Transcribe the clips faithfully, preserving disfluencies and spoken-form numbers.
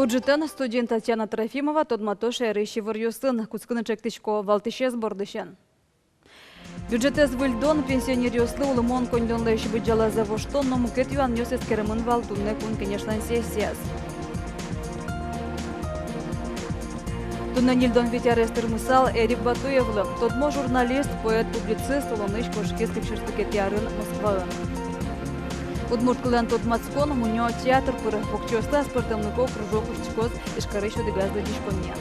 Ӝытэн студиын Татьяна Трофимова. Тодмато шаерысь иворъёсын. Кутскыны чектӥсько валтӥсез бордысен. Бюджетэз выльдон пенсионеръёслы улымон коньдонлэсь быдӟалазэ воштон но мукет юанъёс эскеремын вал туннэ Кун Кенешлэн сессияз. Туннэ ньыльдон вить арес тырмысал Эрик Батуевлы. Тодмо журналист, поэт, публицист улонысь кошкиз кык сюрс кыкетӥ арын Москваын. Удмурт кылэн тодматскон мунё театр пыр. Покчиослы аспӧртэмлыко кружок усьтӥськоз Ижкарысь одӥгаз лыдӟиськонние.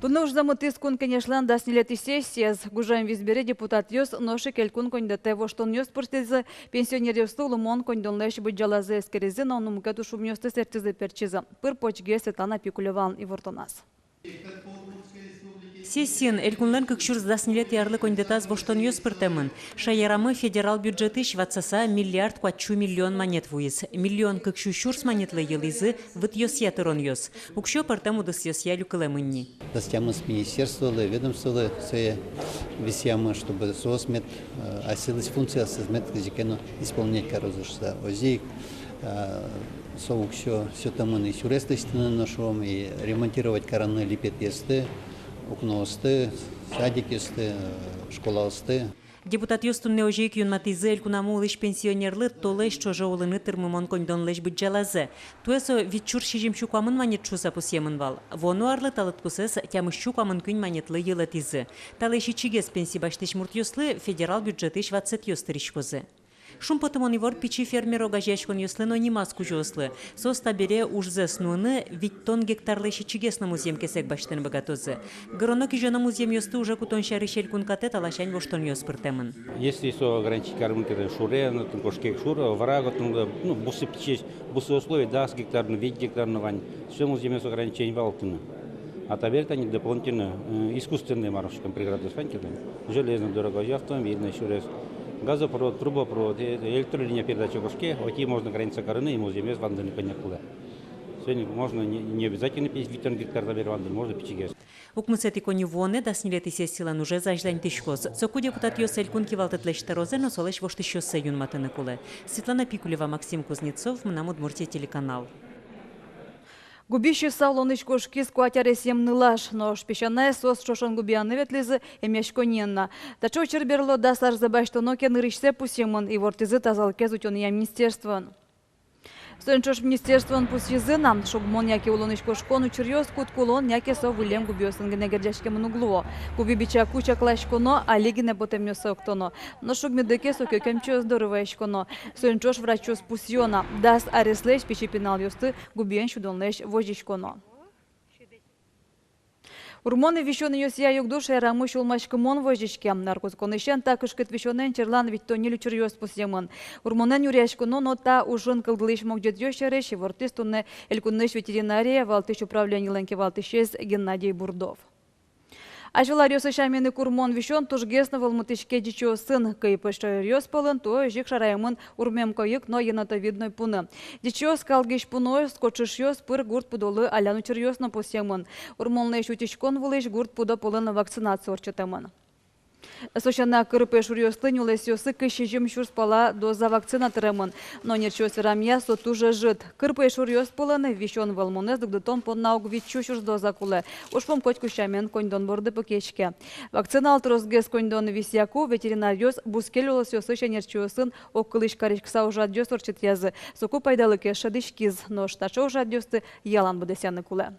Туннэ ужзэ мытӥз Кун Кенешлэн дас ньылетӥ сессияз. Гужем вис бере депутатъёс нош ик Элькун коньдэтэ воштонъёс пыртӥзы, пенсионеръёслы улымон коньдонлэсь быдӟалазэ эскеризы но мукет ужпумъёсты сэрттӥзы-пертчизы. Пыр-почгес Светлана Пикулевалэн ивортоназ. Сессиын Элькунлэн кык сюрс дас ньылетӥ арлы коньдэтаз воштонъёс пыртэмын. Шаерамы федерал бюджетысь ватсаса миллиард куатьсю миллион манет вуиз. Миллион кык сю сюрс манетлы йылӥзы вытъёсъя тыронъёс. Уксё пӧртэм удысъёсъя люкылэмын ни. Дас тямыс министерстволы, ведомстволы сое висъямы, чтобы соос мед, э, асьсэлэсь функциосыз мед кызьы ке но исполнять карозы шуыса. Озьы ик, э, со уксё сётэмын и сюрес лэсьтыны но, шуом, и ремонтировать карыны липетъёсты, укноосты, садикъёсты, э, школаосты. Депутатъёс туннэ озьы ик юнматӥзы элькунамы улӥсь пенсионерлы толэзь ӵоже улыны тырмымон коньдонлэсь быдӟалазэ. Туэ со вить сюрс сизьым сю куамын манет шуыса пусъемын вал. Вуоно арлы та лыдпусэз тямыс сю куамын куинь манетлы йылэтӥзы. Талэсь ичигес пенси басьтӥсь муртъёслы федерал бюджетысь ватсэтъёс тыриськозы. Шумпотымон ивор пичи фермер огазеяськонъёслы но нимаз кузёослы. Соос табере ужзэс нуыны витьтон гектарлэсь ичигес но музъем кесэг басьтыны быгатозы. Гыроно-кизёно музъемъёсты уже кутон сярысь элькун катэ та ласянь воштонъёс пыртэмын. Если со ограничить кармын ке, тани шуре, но тын кошке ик шур, овраг, отын, ну, бусы пичиесь, бусы условия, дас гектар но, вить гектар но вань, всё, музъемъёс ограничение вал тыны. А табере тани дополнительно, э, искусственный, мар шуом, преграда вань ке, тани железной дорога, автомобильной сюрес, газопровод, трубопровод, э, это, электролиния передача кошке, отӥ можно граница карыны и музъемез вандыны кӧня кулэ. Соин ик можно не, не обязательно пи-, витьтон гектар табере вандыны, можно пичигес. Укмысэтӥ коньывуонэ дас ньылетӥ сессилэн ужез азьланьтӥськоз. Соку депутатъёс элькун кивалтэтлэсь тӧрозэ но солэсь воштӥсьёссэ юнматыны кулэ. Светлана Пикулева, Максим Кузнецов, «Мынам Удмуртие» телеканал. Губи сиса улонысь кошкиз куать аресъем нылаш. Нош песянае соос ӵошен губиянэ ветлӥзы эмъяськонниен на. Таӵе учыр берло дас арзэ басьтоно ке, нырысьсэ пусъемын, ивортӥзы тазалыкез утёнъя министерствоын. Соин ӵош министерствоын пусйизы на: шугмон яке улонысь кошкон учыръёс кутскылон яке со выллем губиосын гинэ герӟаськемын уг луо. Губи бичаку чакласьконо, али гинэ потэмъёссэ октоно. Нош шугмиды ке, со кӧкъямчиос доры ваиськоно. Соин ӵош врачъёс пусйо на: дас ареслэсь пичи пиналъёсты губиен сюдонлэсь возиськоно. Урмон висёнъёсъя югдур шаерамы сюлмаськымон возиське. Ар кутсконысен та кышкыт висёнэн черлан витьтон ньыль учыръёс пусъемын. Урмонэн нюръяськоно но та ужын кылдылӥсь могӟетъёс сярысь ивортӥз туннэ элькунысь ветеринария валтӥсь управленилэн кивалтӥсез Геннадий Бурдов. Азьвыл аръёсы сямен ик урмон висён тужгес но вӧлмытӥське ӟичыосын. Кыйпыч шаеръёс пӧлын туэ озьы ик шараямын урмем койык но енотовидной пуны. Ӟичыос калгись пуноос, кочышъёс, пыр гурт пудолы алян учыръёс но пусъемын. Урмонлэсь утиськон вылысь гурт пудо пӧлын вакцинация ортчытэмын. Со сяна, кыр пӧйшуръёслы нюлэсъёсы кызь сизьым сюрс пала доза вакцина тыремын. Но ӧнерчиос верамъя, со туж ӧжыт. Кыр пӧйшуръёс пӧлын висён вӧлмонэз дугдытон понна ог вить сю сюрс доза кулэ. Ужпум котьку сямен коньдон борды пыкиське. Вакциналы тросгес коньдон висъяку, ветеринаръёс бускель улосъёсысь ӧнерчиосын огкылысь кариськыса ужрадъёс ортчытъязы. Соку пайдалыкез шӧдӥськиз, нош таӵе ужрадъёсты ялан быдэсъяны кулэ.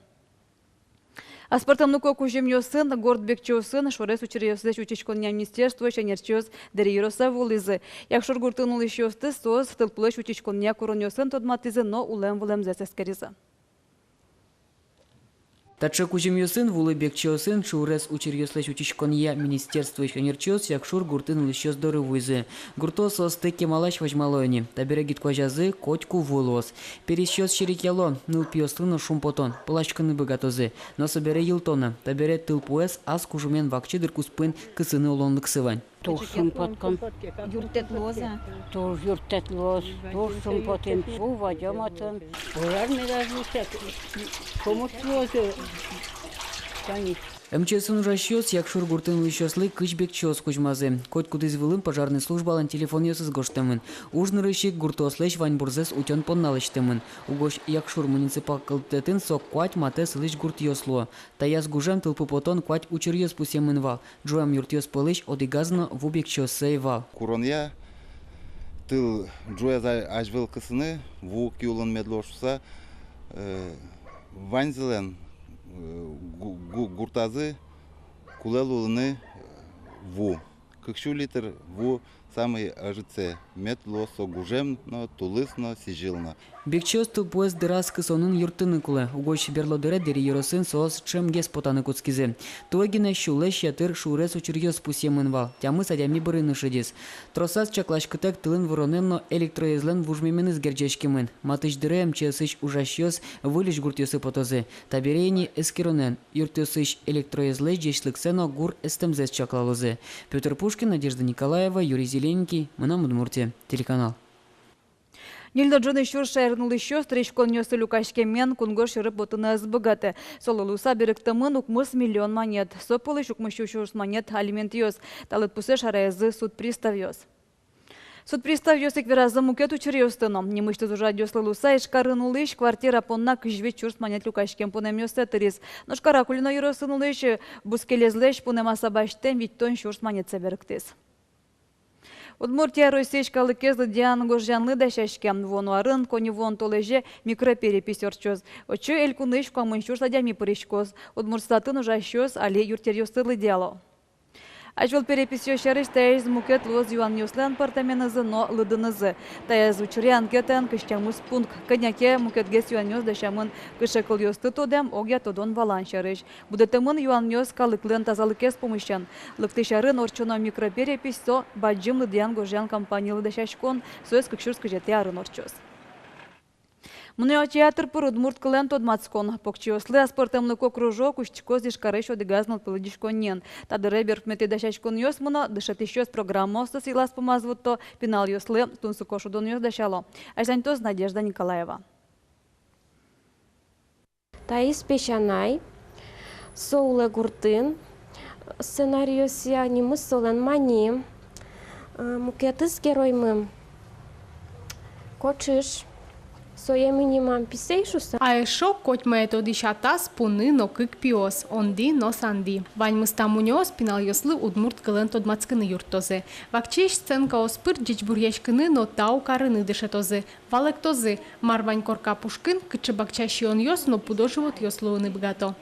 Аспӧртэмлыко кузьымъёсын, горд бекчеосын шорез учыръёслэсь утиськонъя министерствоысь ӧнерчиос Дэри ёросэ вуылӥзы. Якшур гуртын улӥсьёсты соос тылпулэсь утиськонъя куронъёсын тодматӥзы но улэм-вылэмзэс эскеризы. Таӵе кузьымъёсын, вуылы бекчеосын шорез учыръёслэсь утиськонъя министерствоысь ӧнерчиос Якшур гуртын улӥсьёс доры вуизы. Гуртоос соосты кемалась возьмало ини. Табере гид куазязы котьку ву луоз. Пересьёс серекъяло, нылпиослы но шумпотон, пыласькыны быгатозы. Но собере йылто на: табере тылпуэз ас кужымен вакчи дыр куспын кысыны улонлыксы вань. Туж шумпотком. Юрттэт луоз-а? Туж юрттэт луоз, туж шумпотӥм. Ву вадём отын. Олар медаз луысал, комусь луоз-а, тани. МЧС-ын ужасьёс Якшур гуртын улӥсьёслы кызь бекчеос кузьмазы. Котькудӥз вылын пожарной службалэн телефонъёсыз гожтэмын. Уж нырысь ик гуртоослэсь ваньбурзэс утён понна лэсьтэмын. Угось Якшур муниципал кылдытэтын со куать матэ сылӥсь гуртъёс луо. Таяз гужем тылпу потон куать учыръёс пусъемын вал. Ӝуэм юртъёс пӧлысь одӥгаз но ву бекчеоссэ ӧй вал. Куронъя тыл ӝуэз а-, азьвыл кысыны, ву ки улын мед луоз шуыса, э, ваньзылэн, э, гу-, гу-, гуртазы кулэ луыны, э, ву. Кык сю литр ву самой ӧжытсэ, мед луоз со гужем но, тулыс но, сӥзьыл но. Бекчеос тылпуэз дыраз кысонын юрттыны кулэ, угось берло дыре Дэри ёросын соос ӵемгес потаны кутскизы. Туэ гинэ сюлэсь ятыр шугрес учыръёс пусъемын вал, тямыс адями бырыны шедиз. Тросаз чакласькытэк тылын выронэн но электроезлэн вужмеменыз герӟаськемын. Матысь дыре МЧС-ысь ужасьёс выльысь гуртъёсы потозы. Табере ини эскеронэн юртъёсысь электроезлэсь ӟечлыксэ но гур эстэмзэс чаклалозы. Пётр Пушкин, Надежда Николаева, Юрий Зелененький, «Мынам Удмуртие» телеканал. Ньыль но ӝыны сюрс шаерын улӥсьёс тырӥськонъёсты люкаськемен кунгож сьӧры потыны ӧз быгатэ. Солы луыса берыктэмын укмыс миллион манет. Со пӧлысь укмыс сю сюрс манет алиментъёс. Та лыдпусэз шараязы суд приставъёс. Суд приставъёс ик веразы мукет учыръёсты но. Нимысьтыз ужрадъёслы луыса Ижкарын улӥсь квартира понна кызь вить сюрс манет люкаськем пунэмъёссэ тыриз. Нош Каракулино ёросын улӥсь бускелезлэсь пунэмаса басьтэм витьтон сюрс манетсэ берыктӥз. Удмуртия Россиысь калыкез лыдъян-гожъянлы дасяське. Вуоно арын коньывуон толэзе микроперепись ортчоз. Отчы элькунысь куамын сюрс адями пыриськоз. Удмуртстатын ужасьёс али юртъеръёсты лыдъяло. Азьвыл переписьёс сярысь таиз мукет луоз юанъёслэн пӧртэменызы но лыдынызы. Таяз учыре анкетаын кызь тямыс пункт. Кӧня ке мукетгес юанъёс дасямын кыӵе кылъёсты тодэм, огъя тодон-валан сярысь. Будэтэмын юанъёс калыклэн тазалыкез пумысен. Лыктӥсь арын ортчоно микроперепись со бадӟым лыдъян-гожъян кампаниялы дасяськон, соос кык сюрс кызетӥ арын ортчоз. Мунё театр пыр удмурт кылэн тодматскон. Покчиослы аспӧртэмлыко кружок усьтӥськоз Ижкарысь одӥгаз нылпи лыдӟиськонниын. Та дыре берпуметӥ дасяськонъёс мыно, дышетӥсьёс программаосты сӥлаз-пумаз вутто, пиналъёслы тунсыко шудонъёс дасяло. Азьланьтоз Надежда Николаева. Таиз песянай, со улэ гуртын, сценариосъя, нимыз солэн Мани. Э, мукетыз героймы Кочыш, сое ми нимам Писей шуса. А эшшо котьмае тодӥсь атас, пуны но кык пиос, Онди но Санди. Ваньмыз та мунёос пиналъёслы удмурт кылэн тодматскыны юрттозы. Вакчиысь сценкаос пыр ӟечбуръяськыны но тау карыны дышетозы. Валэктозы, мар вань корка пушкын, кыӵе бакча сиёнъёс но пудо-животъёс луыны быгато.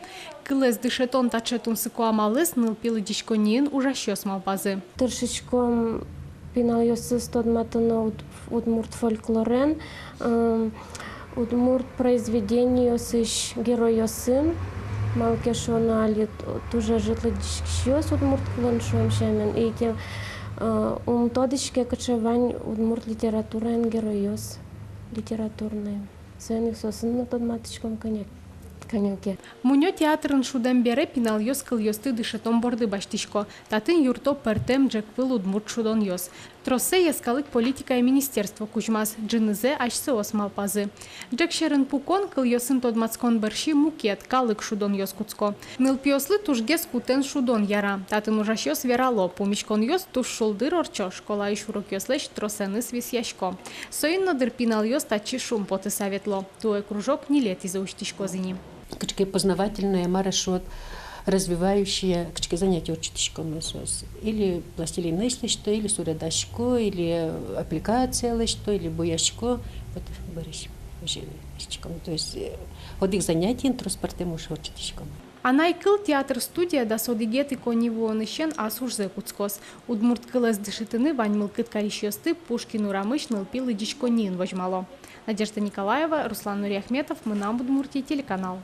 Кылэз дышетон таӵе тунсыко амалэз нылпи лыдӟиськонниын ужасьёс малпазы. Тыршиськом пиналъёсыз тодматыны уд-, удмурт фольклорен, м, удмурт произведениосысь геройёсын, малы ке шуоно али т-, туж ӧжыт лыдӟиськисьёс удмурт кылын, шуом сямен, и ке, э, ум тодӥське, кыӵе вань удмурт литератураын геройёс литературной. Соин ик соосын но тодматӥськом кӧня, кӧня ке. Мунё театрын шудэм бере пиналъёс кылъёсты дышетон борды басьтӥсько. Татын юртто пӧртэм ӝӧквыл удмурт шудонъёс. Троссэ йӧскалык политикая министерство кузьмаз, ӝынызэ асьсэос малпазы. Ӝӧк сьӧрын пукон, кылъёсын тодматскон бӧрсьы мукет калык шудонъёс кутско. Нылпиослы тужгес кутэн шудон яра. Татын ужасьёс верало, пумиськонъёс туж шулдыр ортчо, школаысь урокъёслэсь тросэныз висъясько. Соин но, дыр, пиналъёс татчы шумпотыса ветло. Туэ кружок ньылетӥзэ усьтӥськоз ини. Кыӵе ке познавательное, мар-а шуод, развивающее, кыӵе ке занятие ортчытӥськом соос. Или пластилинысь лэсьто, или суредасько, или аппликация лэсьто, или буясько. Вот, бӧрысь, уже лэсьтӥськом. То есть, э, одӥг занятиен трос пӧртэм уж ортчытӥськом. «Анай кыл» театр студия дас одӥгетӥ коньывуонысен ас ужзэ кутскоз. Удмурт кылэз дышетыны вань мылкыд карисьёсты Пушкин урамысь нылпи лыдӟиськонниын возьмало. Надежда Николаева, Руслан Нуриахметов, «Мынам Удмуртие» телеканал.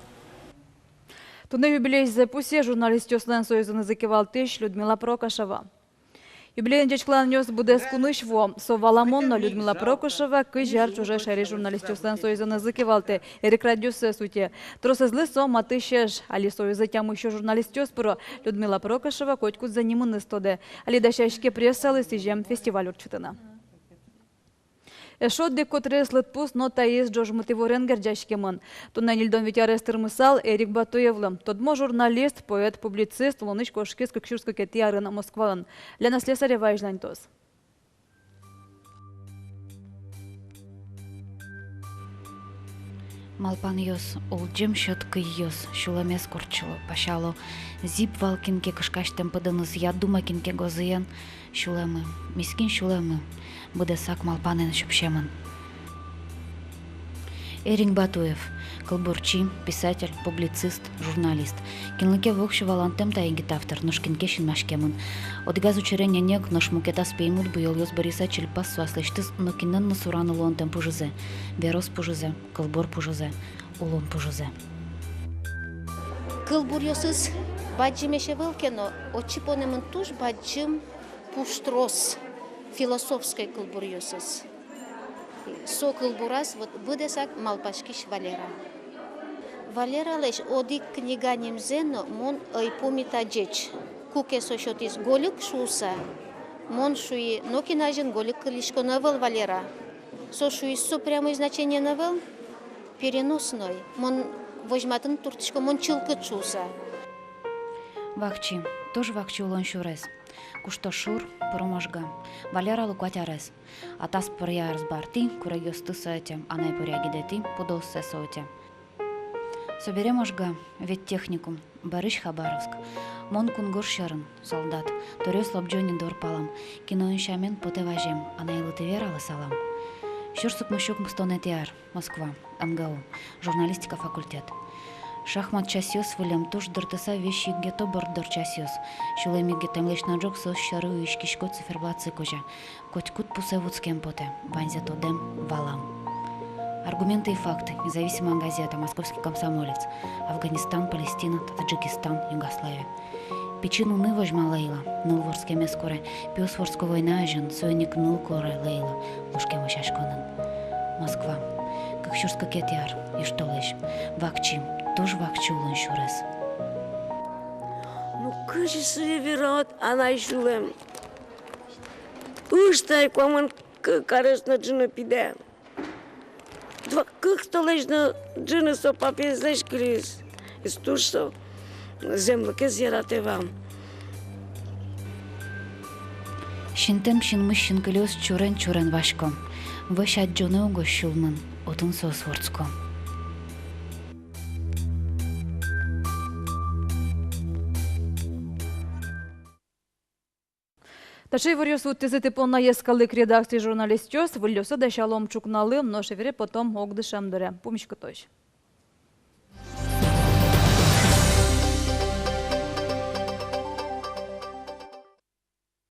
Туннэ юбилейзэ пусъе журналистъёслэн союзынызы кивалтӥсь Людмила Прокашева. Юбилеен ӟечкыланъёс быдэс кунысь вуо. Со валамон но, Людмила Прокашева кызь ар ӵоже шаерысь журналистъёслэн союзынызы кивалтэ, эрикрадъёссэс утё. Тросэзлы со матысь эш. Али союзэ тямыс сю журналистъёс пыро. Людмила Прокашева котькудзэ нимыныз тодэ. Али дасяське прессалы сӥзем фестиваль ортчытыны. Эшшо одӥг котырес лыдпус но таиз ӝожмыт иворен герӟаськемын. Туннэ ньыльдон вить арес тырмысал Эрик Батуевлы. Тодмо журналист, поэт, публицист, улонысь кошкиз кык сюрс кыкетӥ арын Москваын. Лена Слесарева азьланьтоз. Малпанъёс — улӟем сьӧд кыйёс, сюлэмез куртчыло, пасяло. Зӥб вал кин ке кышкасьтэм пыдыныз, я дума кин ке гозыен. Сюлэмы, мискинь сюлэмы, быдэсак малпанэн сюпсемын. Эрик Батуев — кылбурчи, писатель, публицист, журналист. Кинлы ке воксё валантэм та егит автор, нош кин ке синмаськемын. Одӥгаз учыре ненег, нош мукетаз пеймыт буёлъёс бырйыса чильпаз со аслэсьтыз нокинэн но сураны луонтэм пужызэ, верос пужызэ, кылбур пужызэ, улон пужызэ. Кылбуръёсыз бадӟымесь ӧвӧл ке но, отчы понэмын туж бадӟым пуштрос философской кылбуръёсыз. Со кылбураз вот быдэсак малпаськись Валера. Валералэсь одӥг книга нимзэ но мон ӧй пумита ӟеч. Куке со сётӥз «Гольык» шуыса, мон шуи: «Нокин азьын гольык кылиськон ӧвӧл, Валера». Со шуиз: «Со прямой значениен ӧвӧл, переносной. Мон возьматыны туртӥсько, мон чылкыт», — шуыса. Вакчи, туж вакчи улон сюрес. Кушто шур, пуро Можга. Валералы куать арес. Атас пӧръя ӧз бартӥ, курегъёсты со ӧте, анай пӧръя гидэтӥ, пудооссэ со утё. Собере Можга, веттехникум, бӧрысь Хабаровск. Мон кунгож сьӧрын, солдат, торъёс лобӟо ни дор палам. Киноын сямен потэ вазем, анайлы тӥ вералэ салам. Сюрс укмыссю укмыстонэтӥ ар, Москва, МГУ, журналистика факультет. Шахмат часъёс вылэм, туж дыртыса весь йыггето борддор часъёс. Сюлэм йыггетэмлэсь но ӝог соос сьӧры уиськисько циферблатсы кузя. Котькуд пусэ вутскем потэ, ваньзэ тодэм, валам. «Аргументы и факты», «Независимая газета», «Московский комсомолец», Афганистан, Палестина, Таджикистан, Югославия. Пичи нуны возьмалэ йылэ, ныл вордскемез куре, пиос вордско война азьын, соин ик ныл куре лэйлы лушкем вӧсяськонын. Москва. Кык сюрс кыкетӥ ар, южтолэзь. Вакчи, туж вакчи улон сюрес. Ну, кызьы сое верад, анай сюлэм. Ыштэ ай куамын кык арес но ӝыны пидэ. Два кык толэзь но ӝыны со папаезлэсь кылиз. Туж со зэмлыкез яратэ вал. Синтэм синмысь синкылиос чурен-чурен васько. Вӧсь адӟонэ уго сюлмын, отын соос вордско. Таӵе иворъёс вуттӥзы тӥ понна йӧскалык редакци журналистъёс. Выльёссэ дасялом ӵукналы, нош эфире потом огдышем дыре. Пумиськытозь.